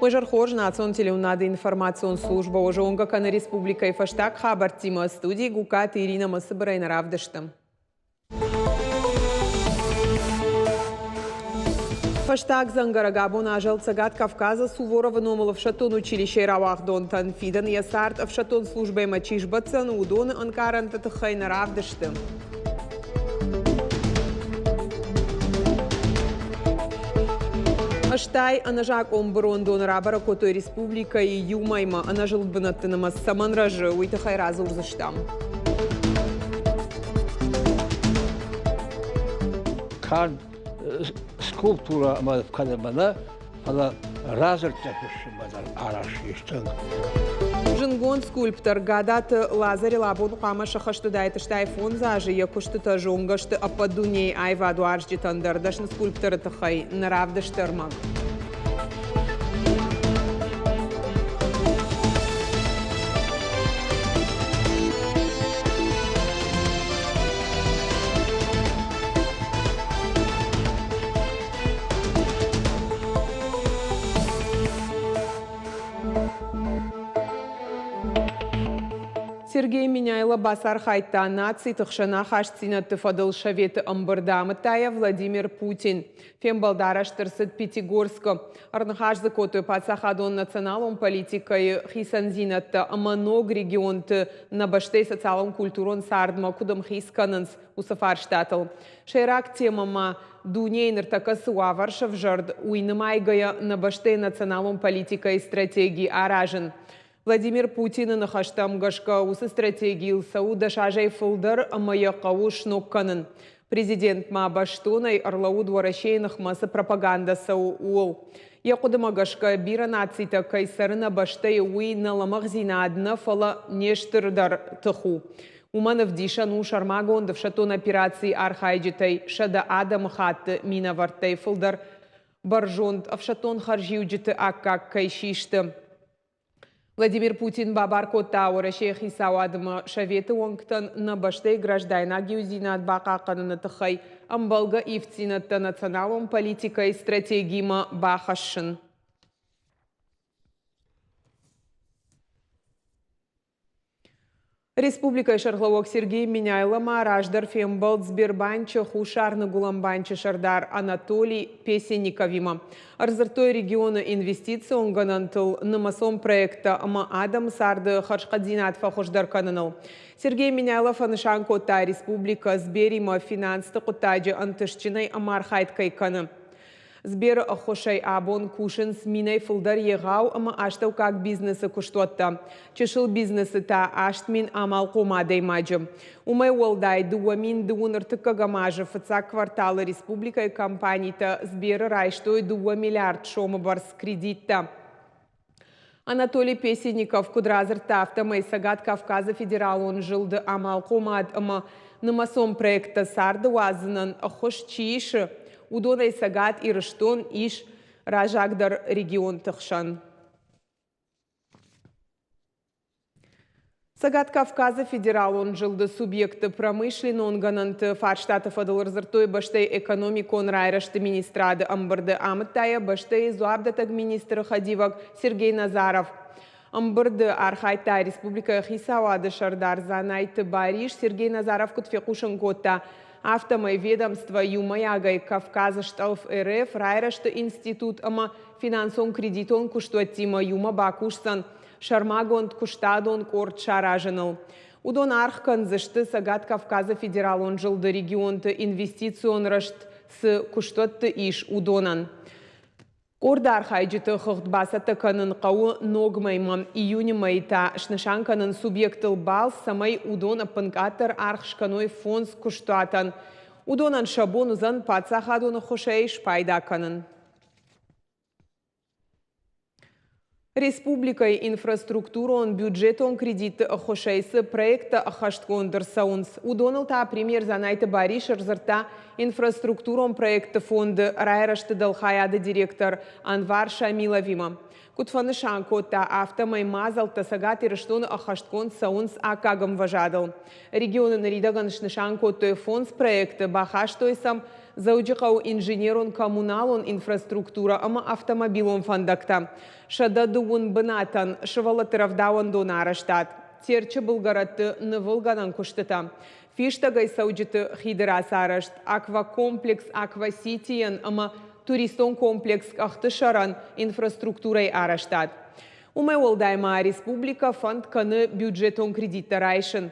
Уӕ хорз, национ телеуынынады информацион службӕ уӕ зонгӕ кӕны республикӕйы фӕстаг хабӕрттимӕ. Студийы Гукаты Иринӕ ӕмӕ цыбырӕй нӕ равдысты. Фӕстаг дзӕнгӕрӕг абон азӕлд Цӕгат Кавказы Суворовы номыл ӕфсӕддон училищейы рауагъдонтӕн. Фидӕн йӕ цард ӕфсӕддон службӕмӕ чи сбӕтдзӕн, уыдоны ӕнкъарӕнты тыххӕй нӕ равдысты. Стӕй ӕнӕзакъон бырондоны рабӕрӕг кодтой республикӕйы иу мӕймӕ ӕнӕзылд бынӕтты нымӕц цӕмӕн рӕзы, уый тыххӕй радзурдзыстӕм. Канд скульптурӕ ӕмӕ кӕнынмӕ нӕ, фӕлӕ радзырдтӕ фыссынмӕ дӕр арӕхстис тынг. Зындгонд скульптор Гадаты Лазарыл абон хъуамӕ сӕххӕст уыдаид 85 азы. Йӕ куыстытӕ зонгӕ сты ӕппӕт дунейы аивадуарзджытӕн дӕр. Дӕсны скульпторы тыххӕй нӕ равдысты ӕрмӕг. Сергей Меняйло бацархайдта нациты хсӕн ахастдзинӕдты фӕдыл советы ӕмбырды, амыдта йӕ Владимир Путин. Фембӕлд арӕзт ӕрцыд Пятигорскы. Ӕрныхас дзы кодтой паддзахадон националон политикӕйы хицӕндзинӕдтӕ ӕмӕ ног регионты нӕ бӕстӕйы социалон-культурон цардмӕ куыд ӕмхиц кӕнынц, уыцы фарстатыл. Сӕйраг темӕ ма дунейы ныртӕккӕ цы уавӕр сӕвзӕрд, уый нымайгӕйӕ нӕ бӕстӕйы националон политикӕйы стратеги аразын. Владимир Путины ныхӕстӕм гӕсгӕ уыцы стратегийыл цӕуы 10 азӕй фылдӕр ӕмӕ йӕ хъӕуы сног кӕнын. Президент ма бӕстонӕй ӕрлӕууыд Уӕрӕсейы ныхмӕ цы пропагандӕ цӕуы, ууыл. Йӕ хъуыдымӕ гӕсгӕ, бирӕ нацитӕ кӕй цӕры нӕ бӕстӕйы, уый нӕ лӕмӕгъдзинад нӕ, фӕлӕ не стырдӕр тых у. Уымӕн ӕвдисӕн у сӕрмагонд ӕфсӕддон операцийы архайджытӕй 100 адӕмыхатты минӕвӕрттӕй фылдӕр бӕрзонд ӕфсӕддон хӕрзиуджыты аккаг кӕй систы. Владимир Путин бабар кодта Уӕрӕсейы хицауадмӕ Советы уӕнгтӕн нӕ бӕстӕйы граждайнаг иудзинад бахъахъхъӕныны тыххӕй ӕмбӕлгӕ ивддзинӕдтӕ националон политикӕйы стратегимӕ бахӕссын. Республикӕйы сӕргълӕууӕг Сергей Меняйло ма раздӕр фембӕлд Сбербанчы Хуссар-Ныгуылӕн банчы сӕрдар Анатолий Песенниковимӕ. Ӕрдзырдтой регионы инвестицион гӕнӕнтыл, нымӕцон проекттӕ ӕмӕ адӕмы царды хӕрзхъӕддзинад фӕхуыздӕр кӕныныл. Сергей Меняйло фӕнысан кодта, республикӕ Сберимӕ финансты хъуыддаджы ӕнтыстджынӕй ӕмархайд кӕй кӕны. Сберы ӕххуысӕй абон кусынц минӕй фылдӕр егъау ӕмӕ астӕуккаг бизнесы куыстуӕттӕ, чысыл бизнесы та 8000 амалхъом адӕймаджы. Уымӕй уӕлдай 2023 азы фыццаг кварталы республикӕйы компанитӕ Сберы райстой 2 миллиард сомы бӕрц кредиттӕ. Анатолий Песенников куыд радзырдта, афтӕмӕй Цӕгат Кавказы федералон зылды амалхъомад ӕмӕ нымӕцон проекттӕ царды уадзынӕн ӕххуыс чи исы, уыдонӕй Цӕгат Ирыстон ис раззагдӕр регионты хсӕн. Цӕгат Кавказы федералон зылды субъектты промышленнон гӕнӕнты фарстаты фӕдыл ӕрдзырдтой бӕстӕйы экономикон райрӕзты министрады ӕмбырды, амыдта йӕ бӕстӕйы дзуапдӕттӕг министры хӕдивӕг Сергей Назаров. Ӕмбырды архайдта республикӕйы хицауады сӕрдар Дзанайты Барис. Сергей Назаров куыд фехъусын кодта, афтӕмӕй ведомство иумӕйагӕй Кавказы стъӕлф РФ райрӕзты институт ӕмӕ финансон-кредитон куыстуӕттимӕ иумӕ бакусдзӕн сӕрмагонд куыстадон къорд саразыныл. Уыдон аргъ кӕндзысты Цӕгат Кавказы федералон зылды регионты инвестицион рӕзт цы куыстуӕтты ис, уыдонӕн. Къорды архайджыты хыгъд бацӕттӕ кӕнын хъӕуы ног мӕймӕ. Июны мӕйы та снысан кӕнын субъектыл балц, цӕмӕй уыдон ӕппынкъаддӕр аргъ скӕной фондз куыстуатӕн. Уыдонӕн сӕ бон уыдзӕн паддзахадон ӕххуысӕй спайда кӕнын. Республикӕйы инфраструктурон бюджетон кредитты ӕххуысӕй цы проекттӕ ӕххӕстгонд ӕрцӕуынц, уыдоныл та премьер Дзанайты Барис ӕрдзырдта инфраструктурон проектты фонды райрӕзты дӕлхайады директор Анвар Шамиловимӕ. Куыд фӕнысан кодта, афтӕмӕй мадзӕлттӕ Цӕгат Ирыстоны ӕххӕстгонд цӕуынц аккаг ӕмвӕзадыл. Регионы ныридӕгӕн снысан кодтой фондз проекты, бахастой сӕм Дзӕуджыхъӕуы инженерон-коммуналон инфраструктурӕ ӕмӕ автомобилон фӕндӕгтӕ, 130 бынатӕн сывӕллӕтты рӕвдауӕндоны арӕзтад, Терчы былгӕрӕтты нывылгӕнӕн куыстытӕ, фистӕгӕй цӕуджыты хиды рацарӕзт, аквакомплекс Аквасити-йӕн ӕмӕ туристон комплекс Къӕхтысӕрӕн инфраструктурӕйы арӕзтад. Уымӕй уӕлдай ма республикӕ фӕнд кӕны бюджетон кредиттӕ райсын.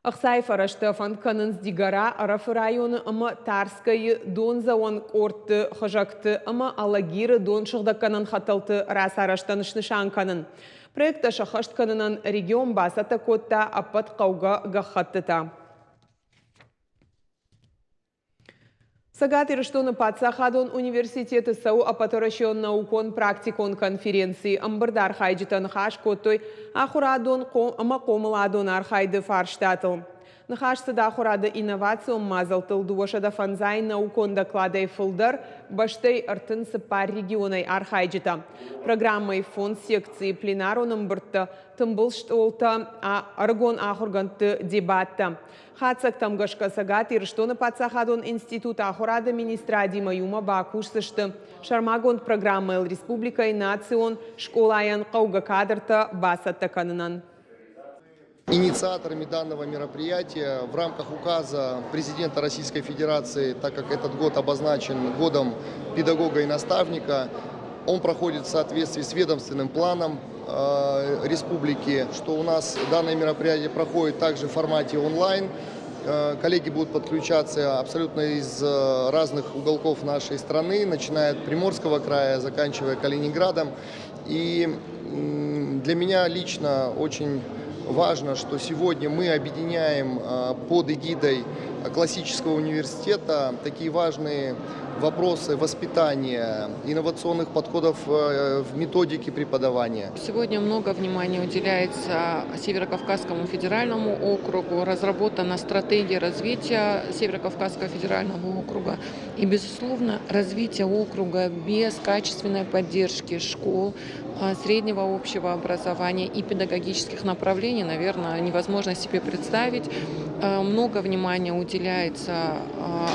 Ӕхцайы фӕрӕзтӕ фӕнд кӕнынц Дигора, Ӕрӕфы районы ӕмӕ Тарскӕйы дондзӕуӕн къордты хызӕгты ӕмӕ Алагиры донсыгъдӕггӕнӕн хӕтӕлты рацарӕзтӕн снысан кӕнын. Проекттӕ сӕххӕст кӕнынӕн регион бацӕттӕ кодта ӕппӕт хъӕугӕ гӕххӕттытӕ. Цӕгат Ирыстоны паддзахадон университеты цӕуы ӕппӕтуӕрӕсеон наукон-практикон конференци. Ӕмбырды архайджытӕ ныхас кодтой ахуырадон ӕмӕ хъомыладон архайды фарстатыл. Ныхас цыд ахуырады инновацион мадзӕлттыл 205 наукон докладӕй фылдӕр бӕстӕй 34 регионӕй архайджытӕ. Программӕйы фондз секцийы пленарон ӕмбырдтӕ, тымбыл стъолтӕ, ӕрыгон ахуыргӕндты дебаттӕ. Хатдзӕгтӕм гӕсгӕ Цӕгат Ирыстоны паддзахадон институт ахуырады министрадимӕ иумӕ бакусдзысты сӕрмагонд программӕйыл республикӕйы национ скъолайӕн хъӕугӕ кадртӕ бацӕттӕ кӕнынӕн. Инициаторами данного мероприятия в рамках указа президента Российской Федерации, так как этот год обозначен годом педагога и наставника, он проходит в соответствии с ведомственным планом республики, что у нас данное мероприятие проходит также в формате онлайн. Коллеги будут подключаться абсолютно из разных уголков нашей страны, начиная от Приморского края, заканчивая Калининградом. И для меня лично очень важно, что сегодня мы объединяем под эгидой классического университета такие важные вопросы воспитания, инновационных подходов в методике преподавания. Сегодня много внимания уделяется Северокавказскому федеральному округу. Разработана стратегия развития Северокавказского федерального округа. И, безусловно, развитие округа без качественной поддержки школ, среднего общего образования и педагогических направлений, наверное, невозможно себе представить. Много внимания уделяется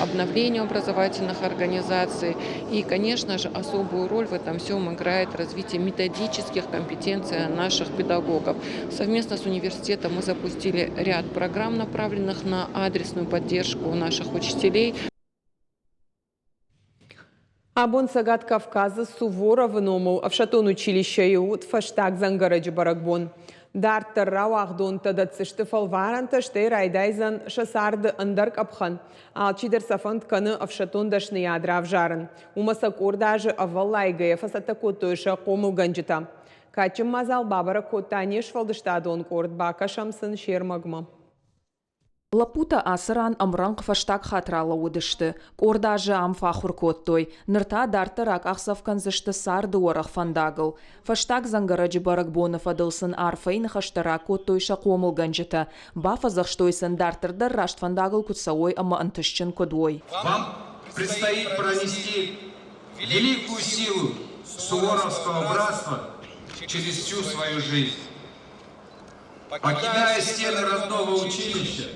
обновлению образовательных организаций. И, конечно же, особую роль в этом всем играет развитие методических компетенций наших педагогов. Совместно с университетом мы запустили ряд программ, направленных на адресную поддержку наших учителей. Абон Цӕгат Кавказы Суворовы номыл ӕфсӕддон училищӕйы уыд фӕстаг дзӕнгӕрӕджы бӕрӕгбон. Дарддӕр рауагъдонтӕ дӕтдзысты фӕлварӕнтӕ, стӕй райдайдзӕн сӕ царды ӕндӕр къӕпхӕн. Алчидӕр сӕ фӕнд кӕны ӕфсӕддон дӕсныйад равзарын. Уымӕ сӕ къорд азы ӕвӕллайгӕйӕ фӕцӕттӕ кодтой сӕ хъомылгӕнджытӕ. Кадджын мадзал бабӕрӕг кодта не сфӕлдыстадон къорд, бакӕсӕм сын се рмӕгмӕ. Лӕппутӕ ацы ран ӕмрӕнхъ фӕстаг хатт ралӕууыдысты. Къорд азы ам фӕахуыр кодтой. Ныр та дарддӕр акъахдзӕф кӕндзысты царды уӕрӕх фӕндагыл. Фӕстаг дзӕнгӕрӕджы бӕрӕгбоны фӕдыл сын арфӕйы ныхӕстӕ ракодтой сӕ хъомылгӕнджытӕ. Бафӕдзӕхстой сын, дарддӕр дӕр раст фӕндагыл куыд цӕуой ӕмӕ ӕнтыстджын куыд уой. Вам предстоит пронести великую силу Суворовского братства через всю свою жизнь. Покидая стены родного училища,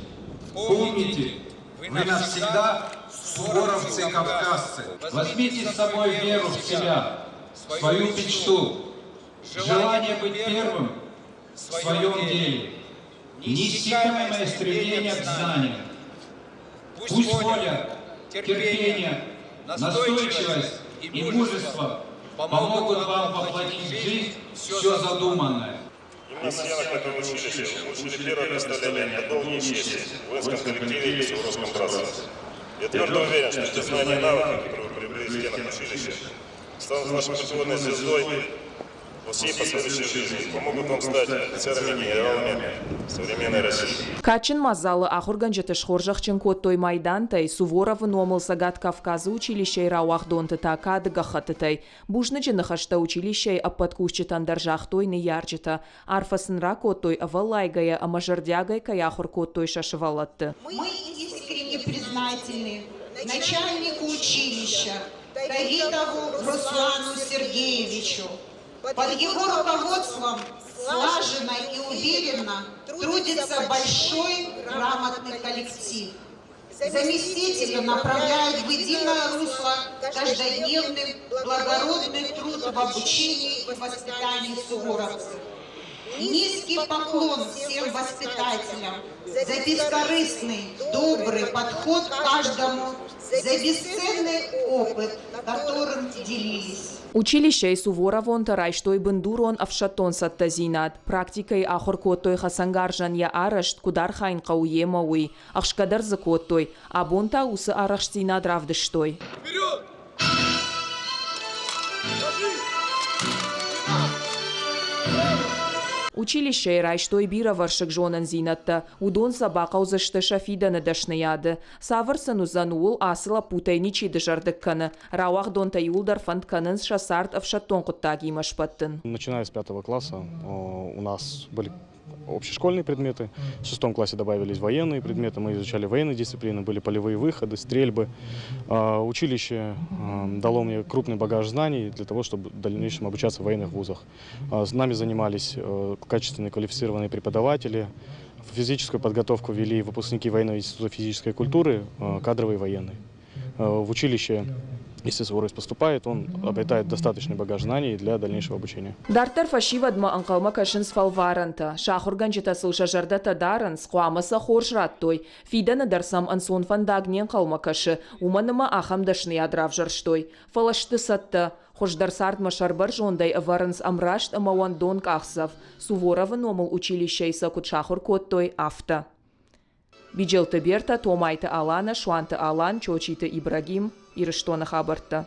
помните, вы навсегда суворовцы-кавказцы. Возьмите с собой веру в себя, свою мечту, желание быть первым в своем деле, неиссякаемое стремление к знаниям. Пусть воля, терпение, настойчивость и мужество помогут вам воплотить в жизнь все задуманное. В стенах этого училища получили первое представление о долге и чести в воинском коллективе и Суворовском братстве. Я твердо уверен, что те знания и навыки, которые вы приобрели в стенах училища, станут вашей путеводной звездой во всей последующей жизни и помогут вам стать офицерами и генералами современной России. Кадджын мадзалы ахуыргӕнджыты схорзӕхджын кодтой майдантӕй, Суворовы номыл Цӕгат Кавказы училищӕйы рауагъдонты та кады гӕххӕттытӕй. Бузныджы ныхӕстӕ училищӕйы ӕппӕт кусджытӕн дӕр загътой ныййарджытӕ. Арфӕ сын ракодтой, ӕвӕллайгӕйӕ ӕмӕ зӕрдиагӕй кӕй ахуыр кодтой сӕ сывӕллӕтты. Мы искренне признательны начальнику училища Давидову Руслану Сергеевичу. Под его руководством слаженно и уверенно трудится большой грамотный коллектив. Заместителя направляют в единое русло каждодневный благородный труд в обучении и воспитании суворовцев. Низкий поклон всем воспитателям за бескорыстный, добрый подход к каждому, за бесценный опыт, которым делились. Училищӕйы суворовонтӕ райстой бындурон ӕфсӕддон цӕттӕдзинад, практикӕйы ахуыр кодтой хӕцӕнгарзӕн йӕ арӕзт, куыд архайын хъӕуы йемӕ, уый. Ӕхсгӕ дӕр дзы кодтой, абон та уыцы арӕхстдзинад равдыстой. Училищӕйы райстой бирӕвӕрсыг зонындзинӕдтӕ, уыдон сӕ бахъӕудзысты сӕ фидӕны дӕсныйады. Цавӕр сын уыдзӕн, ууыл ацы лӕппутӕй ничи дызӕрдыг кӕны. Рауагъдонтӕ иууылдӕр фӕнд кӕнынц сӕ цард ӕфсӕддон хъуыддагимӕ сбӕттын. Начиная с пятого класса у нас были общешкольные предметы. В шестом классе добавились военные предметы, мы изучали военные дисциплины, были полевые выходы, стрельбы. Училище дало мне крупный багаж знаний для того, чтобы в дальнейшем обучаться в военных вузах. С нами занимались качественные квалифицированные преподаватели. Физическую подготовку вели выпускники военного института физической культуры, кадровые военные. В училище если суворовец поступает, он обретает достаточный багаж знаний для дальнейшего обучения. Дарддӕр фӕсивӕдмӕ ӕнхъӕлмӕ кӕсынц фӕлварӕнтӕ. Сӕ ахуыргӕнджытӕ сыл сӕ зӕрдӕтӕ дарынц, хъуамӕ сӕ хорз радтой. Фидӕны дӕр сӕм ӕнцон фӕндаг не нхъӕлмӕ кӕсы, уымӕн ӕмӕ ахӕм дӕсныйад равзӕрстой. Фӕлӕ сты цӕттӕ. Хуыздӕр цардмӕ сӕрбӕрзондӕй ӕвӕрынц ӕмраст ӕмӕ уӕндон къахдзӕф, Суворовы номыл училищӕйы сӕ куыд сахуыр кодтой, афтӕ. Биджелты Бертӕ, Томайты Аланӕ, Суанты Алан, Чочиты Ибрагим, Ирыстоны хабӕрттӕ.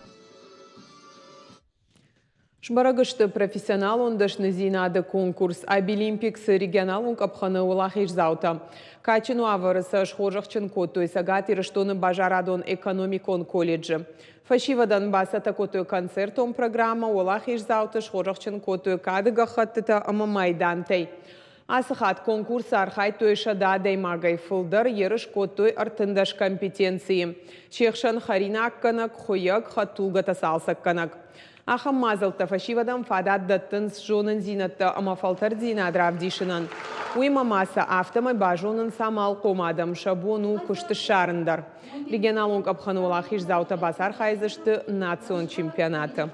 Сбӕрӕг сты профессионалон дӕсныдзинады конкурс Абилимпиксы регионалон къӕпхӕны уӕлахиздзаутӕ. Кадджын уавӕры сӕ схорзӕхджын кодтой Цӕгат Ирыстоны базарадон-экономикон колледжы. Фӕсивӕдӕн бацӕттӕ кодтой концертон программӕ, уӕлахиздзауты схорзӕхджын кодтой кады гӕххӕттытӕ ӕмӕ майдантӕй. Ацы хатт конкурсы архайдтой 100 адӕймагӕй фылдӕр, ерыс кодтой 13 компетенцийы. Се хсӕн хӕринаггӕнӕг, хуыйӕг, хӕдтулгӕтӕ цалцӕггӕнӕг. Ахӕм мадзӕлттӕ фӕсивӕдӕн фадат дӕттынц зонындзинӕдтӕ ӕмӕ фӕлтӕрддзинад равдисынӕн. Уыимӕ ма сӕ афтӕмӕй базонынц амалхъом адӕм, сӕ бон у куыст ссарын дӕр. Регионалон къӕпхӕны уӕлахиздзаутӕ бацархайдзысты национ чемпионаты.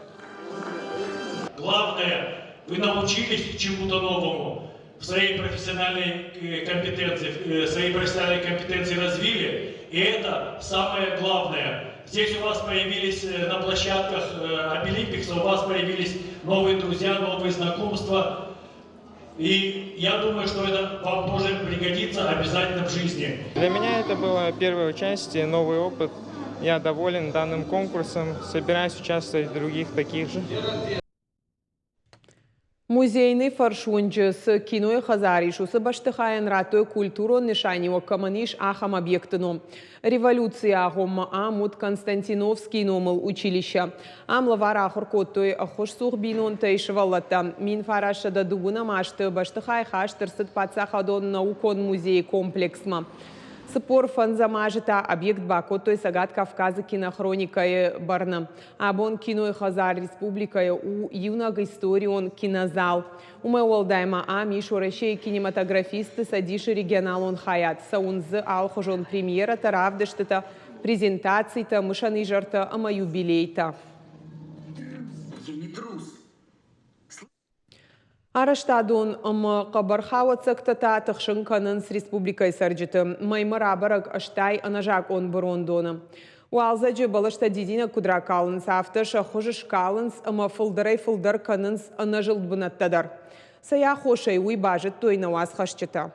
Главное, вы научились чему-то новому, в своей профессиональной компетенции, свои профессиональные компетенции развили, и это самое главное. Здесь у вас появились на площадках Абилимпикса, у вас появились новые друзья, новые знакомства. И я думаю, что это вам тоже пригодится обязательно в жизни. Для меня это было первое участие, новый опыт. Я доволен данным конкурсом, собираюсь участвовать в других таких же. Музейный фӕрсуынджы цы кинойы хӕдзар ис, уыцы бӕстыхайӕн радтой культурон нысаниуӕг кӕмӕн ис, ахӕм объекты ном. Революцийы агъоммӕ ам уыд Константиновскийы номыл училище. Ам лӕвар ахуыр кодтой ӕххуысцух бинонтӕй сывӕллӕттӕ. 1909 азты бӕстыхай хаст ӕрцыд паддзахадон наукон музейы комплексмӕ. 45 азы та объект бакодтой Цӕгат Кавказы кинохроникӕйы бӕрны. Абон кинойы хӕдзар республикӕйы у иунӕг историон кинозал. Уымӕй уӕлдай ма ам ис Уӕрӕсейы кинематографистты цӕдисы регионалон хайад. Цӕуынц дзы алыхуызон премьерӕтӕ, равдыстытӕ, презентацитӕ, мысӕн изӕртӕ ӕмӕ юбилейтӕ. Арӕзтадон ӕмӕ хъӕбӕрхауӕццӕгтӕ та тыхсын кӕнынц республикӕйы цӕрджыты. Мӕймӕ рабӕрӕг 80 ӕнӕзакъон бырондоны. Уалдзӕджы бӕлӕстӕ дидинӕг куыд ракалынц, афтӕ сӕ хуыз скалынц ӕмӕ фылдӕрӕй-фылдӕр кӕнынц ӕнӕзылд бынӕттӕ дӕр. Цӕй аххосӕй, уый базыдтой нӕ уацхӕсджытӕ.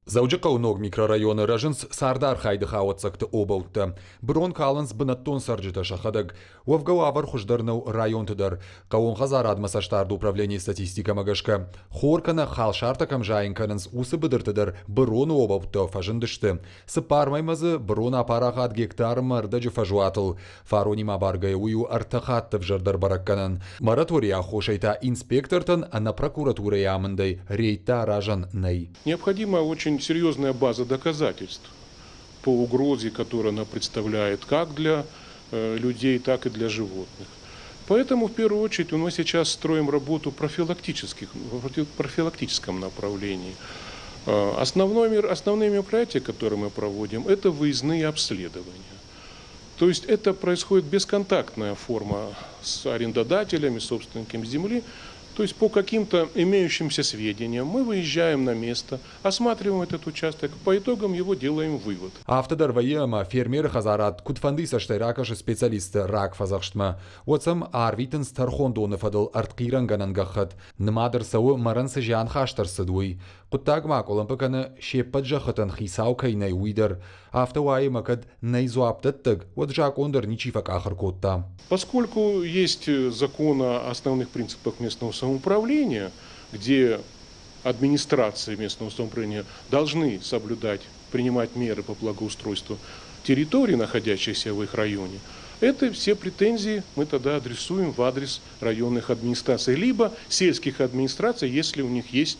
Дзӕуджыхъӕуы ног микрорайоны рӕзынц цардархайды хауӕццӕгты обӕуттӕ. Бырон калынц бынӕттон цӕрджытӕ сӕхӕдӕг. Уӕвгӕ уавӕр хуыздӕр нӕу районты дӕр. Хъӕууон хӕдзарадмӕ цӕстдарды управленийы статистикӕмӕ гӕсгӕ, хор кӕнӕ халсартӕ кӕм зайын кӕнынц, уыцы быдырты дӕр быроны обӕуттӕ фӕзындысты. Цыппар мӕймӕ дзы бырон апарахат гектармӕ ӕрдӕджы фӕзуатыл. Фаронимӕ абаргӕйӕ уый у ӕртӕ хатты ӕвзӕрдӕр бӕрӕггӕнӕн. Мораторийы аххосӕй та инспектортӕн ӕнӕ прокуратурӕйы амындӕй рейдтӕ аразӕн нӕй. Необходима очень серьезная база доказательств по угрозе, которую она представляет как для людей, так и для животных. Поэтому, в первую очередь, мы сейчас строим работу профилактических, в профилактическом направлении. Основной, основные мероприятия, которые мы проводим, это выездные обследования. То есть это происходит бесконтактная форма с арендодателями, собственниками земли. То есть по каким-то имеющимся сведениям мы выезжаем на место, осматриваем этот участок, по итогам его делаем вывод. Афтӕ дӕр вӕййы ӕмӕ фермеры хӕдзарад куыдфӕндыйы цӕстӕй ракӕсы специалистты рагфӕдзӕхстмӕ, уӕд сӕм арвитынц тӕрхондоны фӕдыл ӕртхъирӕнгӕнӕн гӕххӕтт. Нымад ӕрцӕуы, мӕрӕн цы зиан хаст ӕрцыд, уый. Хъуыддаг ма къуылымпы кӕны, се ппӕт зӕххытӕн хицау кӕй нӕй, уый дӕр. Афтӕ уайы ӕмӕ кӕд нӕй дзуапдӕттӕг, уӕд закъон дӕр ничи фӕкъахыр кодта. Поскольку есть закон о основных принципах местного самоуправления, где администрации местного самоуправления должны соблюдать, принимать меры по благоустройству территорий, находящихся в их районе, это все претензии мы тогда адресуем в адрес районных администраций, либо сельских администраций, если у них есть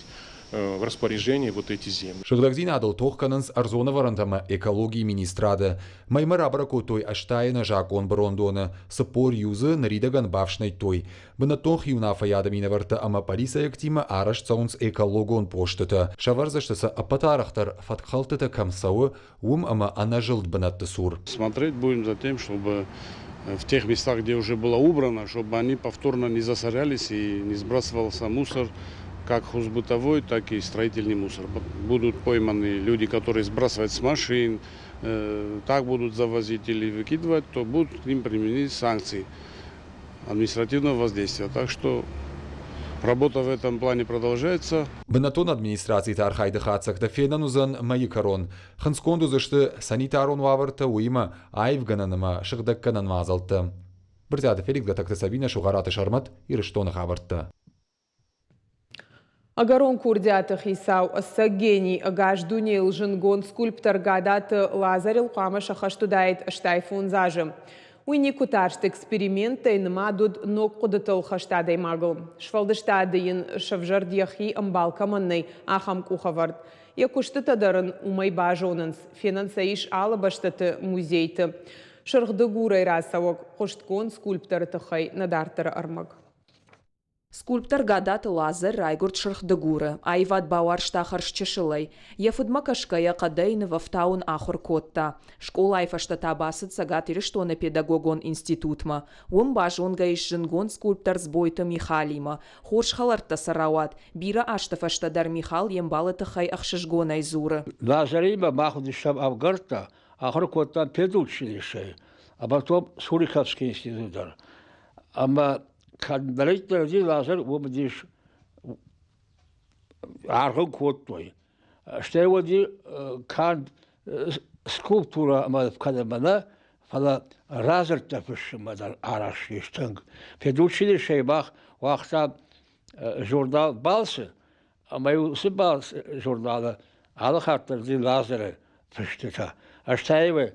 в распоряжении вот эти земли. Сыгъдӕгдзинадыл тох кӕнынц ӕрдзон ӕвӕрӕнтӕ ӕмӕ экологийы министрады. Мӕймӕ рабӕрӕг кодтой 80 ӕнӕзакъон бырондоны, 41 дзы ныридӕгӕн бафснайдтой. Бынӕттон хиуынаффӕйады минӕвӕрттӕ ӕмӕ полицӕйӕгтимӕ арӕзт цӕуынц экологон постытӕ. Сӕвӕрдзысты сӕ ӕппӕт арӕхдӕр фӕткхӕлдтытӕ кӕм цӕуы, уым ӕмӕ ӕнӕзылд бынӕтты цур. Смотреть будем за тем, чтобы в тех местах, где уже было убрано, чтобы они повторно не засорялись и не сбрасывался мусор, как хозбытовой, так и строительный мусор. Будут пойманы люди, которые сбрасывают с машин, так будут завозить или выкидывать, то будут к ним применены санкции административного воздействия. Так что работа в этом плане продолжается. Бынӕттон администрациты архайды хатдзӕгтӕ фенӕн уыдзӕн мӕйы кӕрон. Хынцгонд уыдзысты санитарон уавӕртӕ, уыимӕ аивгӕнӕн ӕмӕ сыгъдӕггӕнӕн мадзӕлттӕ. Брытъиаты Феликс, Гатӕгты Сабинӕ, Сугъараты Сӕрмӕт, Ирыстоны хабӕрттӕ. Ӕгӕрон курдиаты хицау, ӕцӕг гений, ӕгас дунейыл зындгонд скульптор Гадаты Лазарыл хъуамӕ сӕххӕст уыдаид 85 азы. Уый никуы тарст эксперименттӕй, нымад уыд ног хъуыдытыл хӕст адӕймагыл. Сфӕлдыстады йын сӕвзӕрд йӕхи ӕмбал кӕмӕн нӕй, ахӕм къухӕвӕрд. Йӕ куыстытӕ дӕр ын уымӕй базонынц. Фенӕн сӕ ис алы бӕстӕты музейты. Сырх Дыгурӕй рацӕуӕг хъуыстгонд скульпторы тыххӕй нӕ дарддӕры ӕрмӕг. Скульптор Гадаты Лазарь райгуырд Сырх Дыгуры. Аивад бауарзта хӕрзчысылӕй. Йӕ фыдмӕ кӕсгӕйӕ хъӕдӕй нывӕфтауын ахуыр кодта. Скъолайы фӕстӕ та бацыд Цӕгат Ирыстоны педагогон институтмӕ. Уым базонгӕ ис зындгонд скульптор Дзбойты Михалимӕ. Хорз хӕлӕрттӕ сӕ рауад. Бирӕ азты фӕстӕ дӕр Михал йе мбалы тыххӕй ӕхсызгонӕй дзуры. Лазаримӕ мах уыдыстӕм ӕмгӕрттӕ, ахуыр кодтам педучилищейы, а потом Суриковский институт дӕр. Ӕмӕ Кӕддӕриддӕр уыди Лазар, уым уыдис аргъ ын кодтой. Стӕй уыди канд скульптурӕ ӕмӕ кӕнынмӕ нӕ, фӕлӕ радзырдтӕ фыссынмӕ дӕр арӕхстис тынг. Педучилищейы мах уагъта журнал «Балцы», ӕмӕ-иу уыцы балц журналы алы хатт дӕр уыди Лазары фыстытӕ. Ӕз та-иу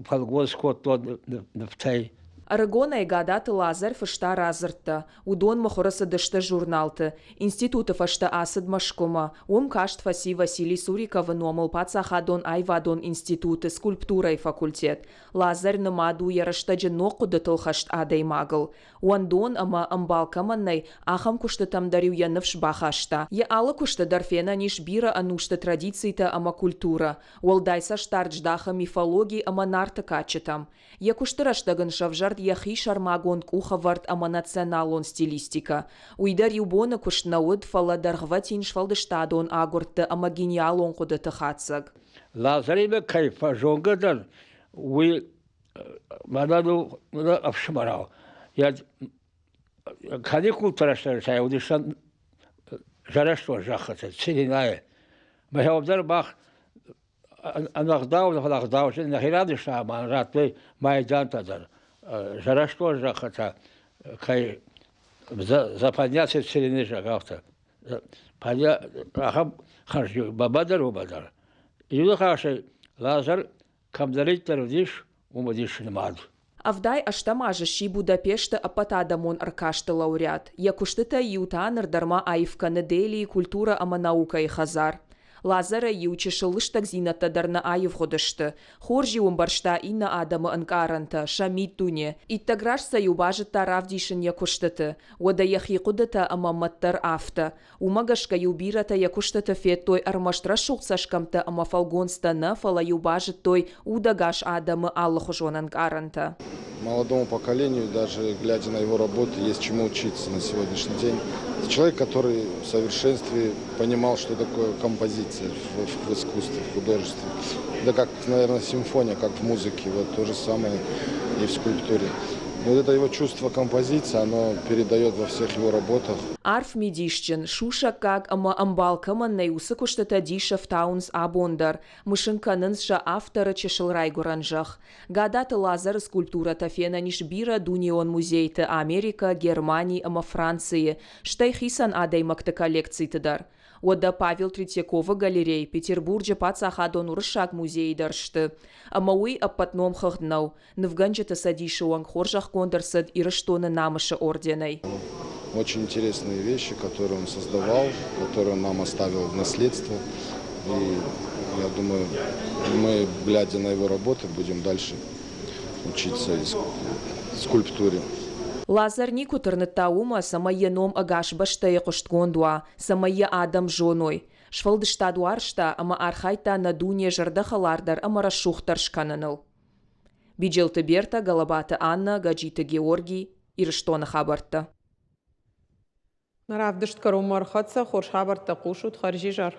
фӕлгонц кодтон нывтӕй. Ӕрыгонӕй Гадаты Лазарь фыста радзырдтӕ. Уыдон мыхуыры цыдысты журналты. Институты фӕстӕ ацыд Мӕскуымӕ. Уым каст фӕци Василий Суриковы номыл паддзахадон аивадон институты скульптурӕйы факультет. Лазарь нымад у йӕ рӕстӕджы ног хъуыдытыл хӕст адӕймагыл. Уӕндон ӕмӕ ӕмбал кӕмӕн нӕй, ахӕм куыстытӕм дӕр-иу йӕ ныфс бахаста. Йӕ алы куысты дӕр фенӕн ис бирӕ ӕнусты традицитӕ ӕмӕ культурӕ. Уӕлдай цӕстдард здахы мифологи ӕмӕ Нарты кадджытӕм. Йӕ куысты рӕстӕг ын сӕвзӕрд йӕхи сӕрмагонд къухӕвӕрд ӕмӕ националон стилистикӕ. Уый дӕр иу боны куыст нӕ уыд, фӕлӕ дӕргъвӕтин сфӕлдыстадон агуырдты ӕмӕ гениалон хъуыдыты хатдзӕг. Лазаримӕ кӕй фӕзонгӕ дӕн, уый мӕнӕн у ӕфсымӕрау. Йӕ каникулты рӕстӕджы уыдыстӕм зӕрӕстон зӕххыты, Целинайы. Мӕ дӕр мах ӕнӕгъдау, ӕнӕгъдауджын нӕхи радыстам ӕмӕ радтой майдантӕ дӕр. Зӕрӕстон зӕххытӕ кӕй западня Целины зӕгъ, афтӕ. Ахӕм хӕрзиуӕг баба дӕр, уымӕ дӕр. Иу ныхасӕй, Лазар кӕмдӕриддӕр уыдис, уым уыдис нымад. 78 азы сси Будапешты ӕппӕтадӕмон ӕркасты лауреат. Йӕ куыстытӕй иу та ныр дӕр ма аив кӕны Делийы культурӕ ӕмӕ наукӕйы хӕдзар. Лазарӕй-иу чысыл лыстӕгдзинӕдтӕ дӕр нӕ аивгъуыдысты. Хорз-иу ӕмбӕрста иннӕ адӕмы ӕнкъарӕнтӕ, сӕ миддуне. Иттӕг раст сӕ-иу базыдта равдисын йӕ куыстыты. Уӕдӕ йӕхи хъуыдытӕ ӕмӕ мӕт дӕр афтӕ. Уымӕ гӕсгӕ-иу бирӕтӕ йӕ куыстыты федтой ӕрмӕст рӕсугъд цӕсгӕмттӕ ӕмӕ фӕлгонцтӕ нӕ, фӕлӕ-иу базыдтой удӕгас адӕмы алыхуызон ӕнкъарӕнтӕ. Молодому поколению, даже глядя на его работы, есть чему учиться на сегодняшний день. Это человек, который в совершенстве понимал, что такое композиция в искусстве, в художестве. Это как, наверное, симфония, как в музыке, вот то же самое и в скульптуре. И вот это его чувство композиции, оно передает во всех его работах. Арф мидисджын, сусӕггаг ӕмӕ ӕмбал кӕмӕн нӕй, уыцы куыстытӕ дисы ӕфтауынц абон дӕр, мысын кӕнынц сӕ авторы чысыл райгуырӕн зӕхх. Гадаты Лазары скульптурӕтӕ фенӕн ис бирӕ дунеон музейты Америкӕ, Германи ӕмӕ Францийы, стӕй хицӕн адӕймӕгты коллекциты дӕр. Уӕдӕ Павел Третьяковы галерей Петербурджы паддзахадон уырыссаг музейы дӕр сты. Ӕмӕ уый ӕппӕт номхыгъд нӕу. Нывгӕнджыты цӕдисы уӕнг хорзӕхгонд ӕрцыд Ирыстоны намысы орденӕй. Очень интересные вещи, которые он создавал, которые он нам оставил в наследство. И я думаю, мы, глядя на его работы, будем дальше учиться скульптуре. Лазар никуы тырныдта уымӕ, цӕмӕй йӕ ном ӕгас бӕстӕйы хъуыстгонд уа, цӕмӕй йӕ адӕм зоной. Сфӕлдыстад уарзта ӕмӕ архайдта нӕ дуне зӕрдӕхӕлардӕр ӕмӕ рӕсугъддӕр скӕныныл. Биджелты Берта, Галабаты Анна, Гаджиты Георгий, Ирыстоны хабӕрттӕ. Равдыст кӕронмӕ ӕрхӕццӕ, хорз хабӕрттӕ хъусут, хӕрзизӕр.